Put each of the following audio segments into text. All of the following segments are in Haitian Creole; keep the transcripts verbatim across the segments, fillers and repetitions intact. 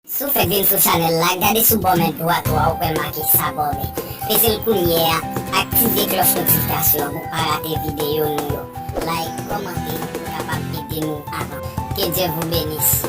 Si w fèk vin sou chanèl la, gade sou bò men dwat ou a, ou wè make sabòne. Peze l kounye a, aktive klòch notifikasyon an pou w pa rate videyo nou yo. Like, kòmante, pou w kapab ede nou avanse. Que Dieu vous bénisse.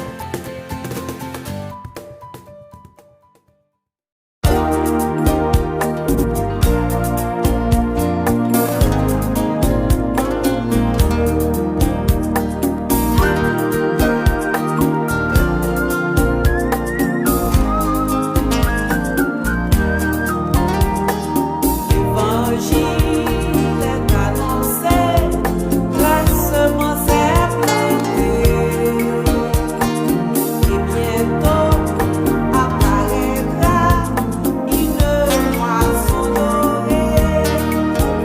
Levanjil est annoncé, la semence est plantée, et bientôt apparaîtra une moisson dorée.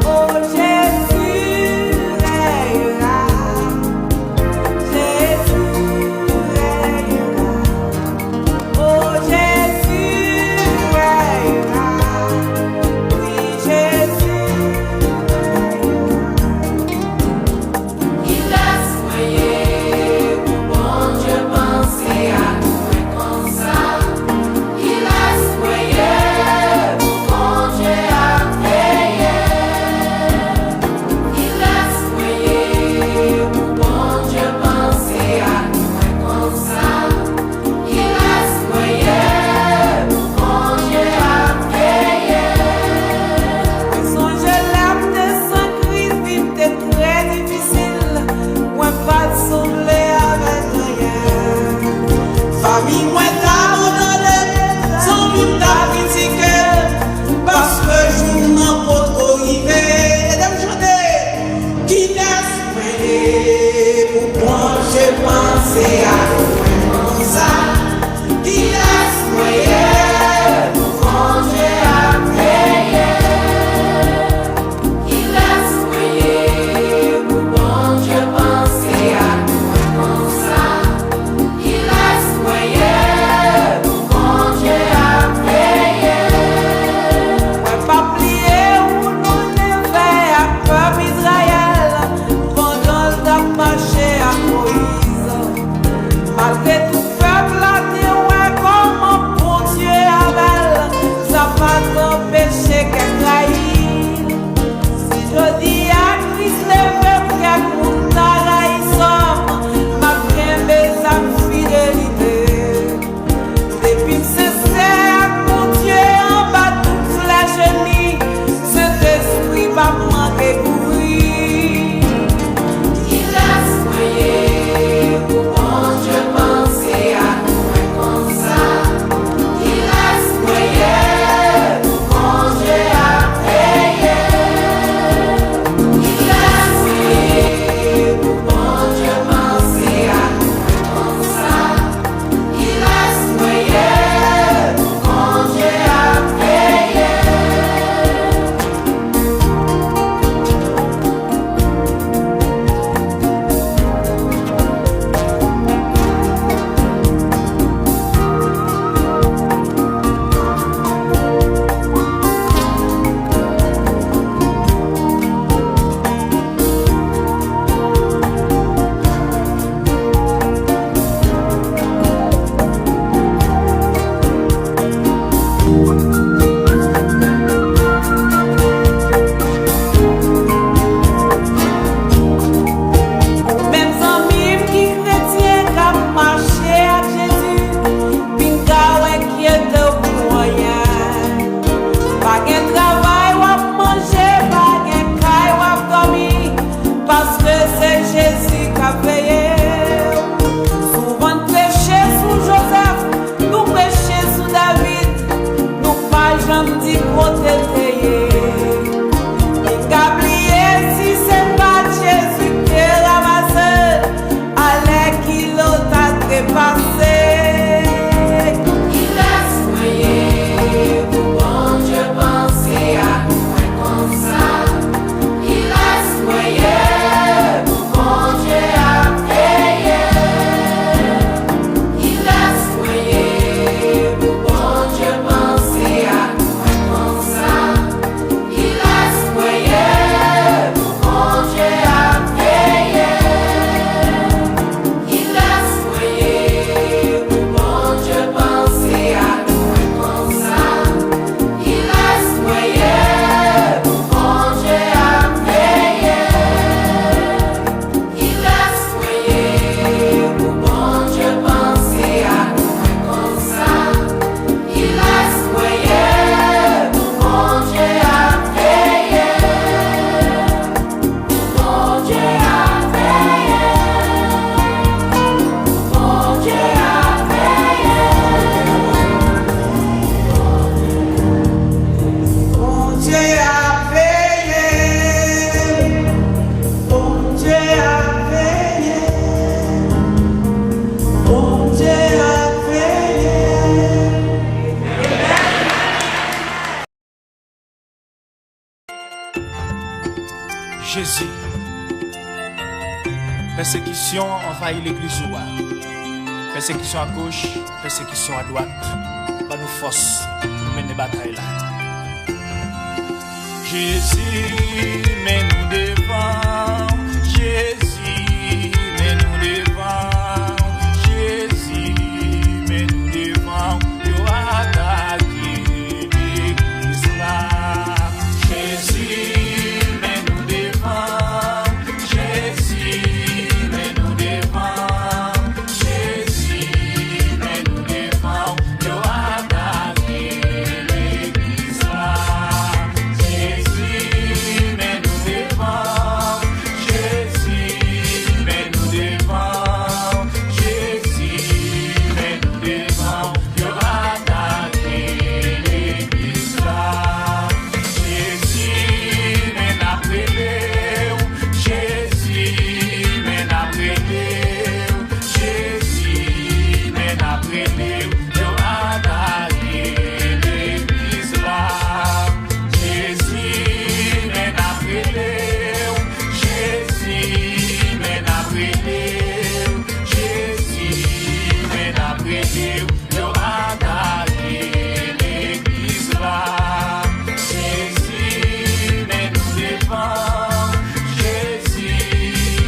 Oh, Jésus règnera, Jésus règnera. Oh, Jésus règnera. Oui, Jésus règnera. Kilès mwen ye pou Bondye panse ak mwen konsa? Kilès mwen ye pou Bondye ap veye? Kilès mwen ye pou Bondye panse ak mwen konsa? Kilès mwen ye pou Bondye ap veye? Mwen sonje lè m te san Kris, vi m te trè difisil, mwen pa t sanble avèk anyen. Fanmi mwen t abandone m, zanmi m t ap kritike m, paske jou m nan potko rive. Ede m chante. Kilès mwen ye pou Bondye panse ak mwen konsa? Kilès mwen ye pou Bondye ap veye? Kilès mwen ye pou Bondye panse ak mwen konsa? Kilès mwen ye pou Bondye ap veye? Mwen p ap bliye ou non, Neve ak pèp Izrayèl, pandan l t ap mache ak Moyiz. M Pèsekisyon anvayi legliz ou a. Pèsekisyon agoch, pèsekisyon adwat. Ban nou fòs pou nou mennen batay la. Jezi, men nou devan. Jezi, men nou devan. Jezi, men nou devan. Yo atake legliz la. Jezi, men nou devan. Jezi, men nou devan. Jezi, men nou devan. Yo atake legliz la. Jezi, men nou devan. Jezi, men nou devan. Jezi, men nou devan. Yo atake legliz la. Jezi, men n ap rele w. Jezi, men n ap rele w. Jezi, men n ap rele w. Yo atake legliz la. Jezi, men n ap rele w. Jezi, men n ap rele w. Jezi, men n ap rele w. Yo atake legliz la. Jezi, men nou devan. Jezi,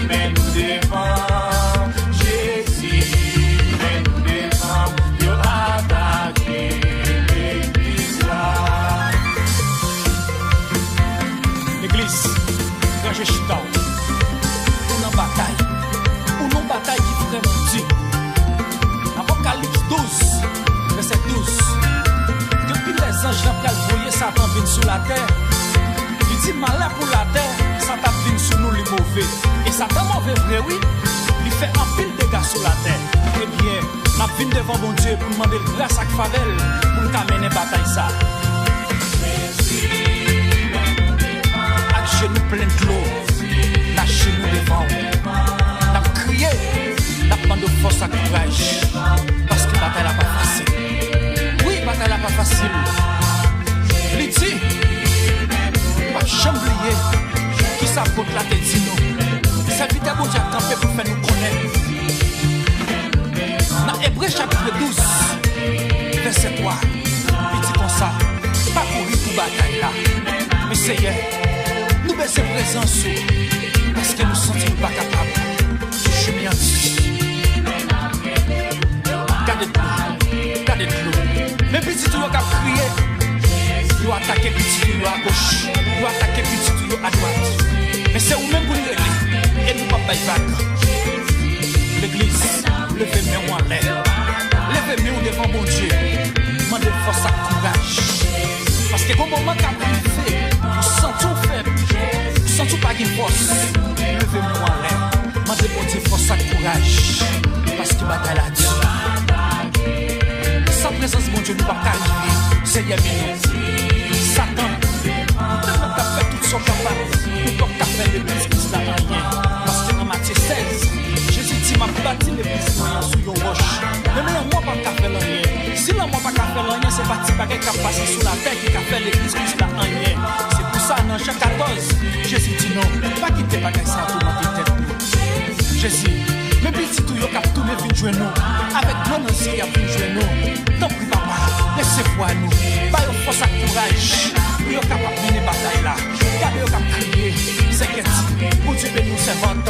men nou devan. Jezi, men nou devan. Yo atake legliz la. Legliz, ranje chita w. Ou nan batay. Ou nan batay ki vrèman di. Apokalips douz, vèsè douz. Depi lèzanj lan pral voye Satan vin sou latè, li di, malè pou latè, sa t ap vin sou nou, li move. E Satan move vre, wi. Li fè anpil dega sou latè. Ebyen, n ap vin devan Bondye pou n mande l gras ak favè l pou n ka mennen batay sa. Ak jenou plen dlo, n a jenou devan w. N ap kriye, n ap mande w fòs ak kouraj, paske batay la pa fasil. Wi, batay la pa fasil. Li di, m p ap janm bliye kisa apot la te di nou. Sèvitè Bondye a kanpe pou fè nou konnen. Nan Ebre chapit douz, vèsè twa, li di konsa, pa kouri pou batay la. Men Seyè, nou bezwen prezans ou, paske nou santi nou pa kapab. Jimmy Andy. Gade dlo, gade dlo. Men pitit ou yo k ap kriye. Yo atake pitit ou yo agoch. Yo atake pitit ou yo adwat. Men se ou menm pou n rele. E nou p ap bay vag. Legliz, leve men w anlè. Leve men w devan Bondye. Mande fòs ak kouraj. Paske gon moman k ap rive, ou santi w fèb, ou santi w pa gen fòs. Leve men w anlè. Mande Bondye fòs ak kouraj, paske batay la di. San prezans Bondye, nou p ap ka rive. Seyè, men nou. Satan, ou tèlman t ap fè tout sa w kapab, ou p ap ka fè legliz Kris la anyen. Paske nan Matye sèz, Jezi di, m ap bati legliz mwen an sou yon wòch. Men lanmò p ap ka fè l anyen. Si lanmò pa ka fè l anyen, se pa ti bagay k ap pase sou latè ki ka fè legliz Kris la anyen. Se pou sa, nan Jan katòz, Jezi di nou, pa kite bagay sa a toumante tèt nou. Jezi, men pitit ou yo k ap tounen vin jwenn ou, avèk dlo nan zye y ap vin jwenn ou. Tanpri, Papa, resevwa nou. Ba yo fòs ak kouraj pou yo kapab mennen batay la. Gade yo k ap kriye. Seyè, di, Bondye beni w, sèvant.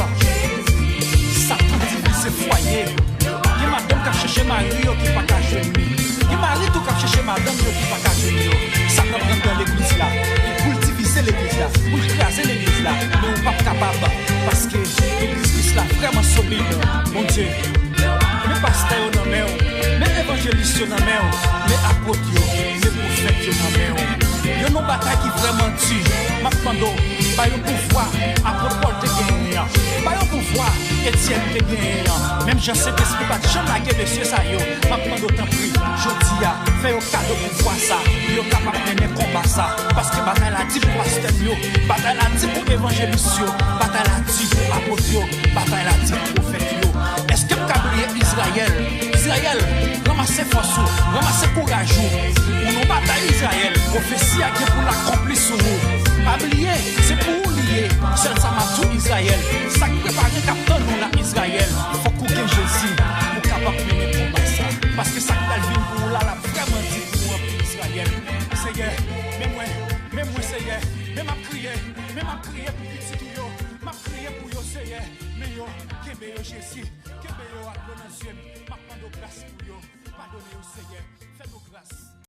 Satan divize fwaye. Gen madanm k ap chèche mari yo ki pa ka jwenn li. Gen mari tou k ap chèche madanm yo ki pa ka jwenn yo. Satan pran nan legliz la. Li pou l divize legliz la, pou l kraze legliz la. Men ou p ap kapab, paske legliz Kris la vrèman solid. Bondye, men pastè yo nan men w, men evanjelis yo nan men w, men apot yo, men pwofèt yo nan men w. Yo nan batay ki vrèman di. M ap mande w, ba yo pouvwa apot Pòl te genyen an. Ba yo pouvwa Etyèn te genyen an. Menm jan Sentespri pa t janm lage mesye sa yo, m ap mande w tanpri, jodi a, fè yo kado pouvwa sa, pou yo kapab mennen konba sa. Paske batay la di pou pastè m yo, batay la di pou evanjelis yo, batay la di pou apot yo, batay la di pou pwofèt yo. Èske m ka bliye Izrayèl? Izrayèl, ranmase fòs ou, ranmase kouraj ou. Ou nan batay, Izrayèl, pwofesi a gen pou l akonpli sou ou. Pa bliye, se pou ou li ye. Sèl sa m ap di w, Izrayèl, sa k prepare k ap tann ou la Izrayèl, fòk ou gen Jezi pou w kapab mennen konba sa. Paske sa k pral vin pou ou la, l ap vrèman di pou ou anpil, Izrayèl. Seyè, men mwen, men mwen, Seyè, men m ap kriye, men m ap kriye pou pitit ou yo, m ap kriye pou yo, Seyè, men yo, kenbe yo, Jezi, kenbe yo ak dlo nan zye m, m ap mande w gras pou yo, padone yo, Seyè, fè nou gras.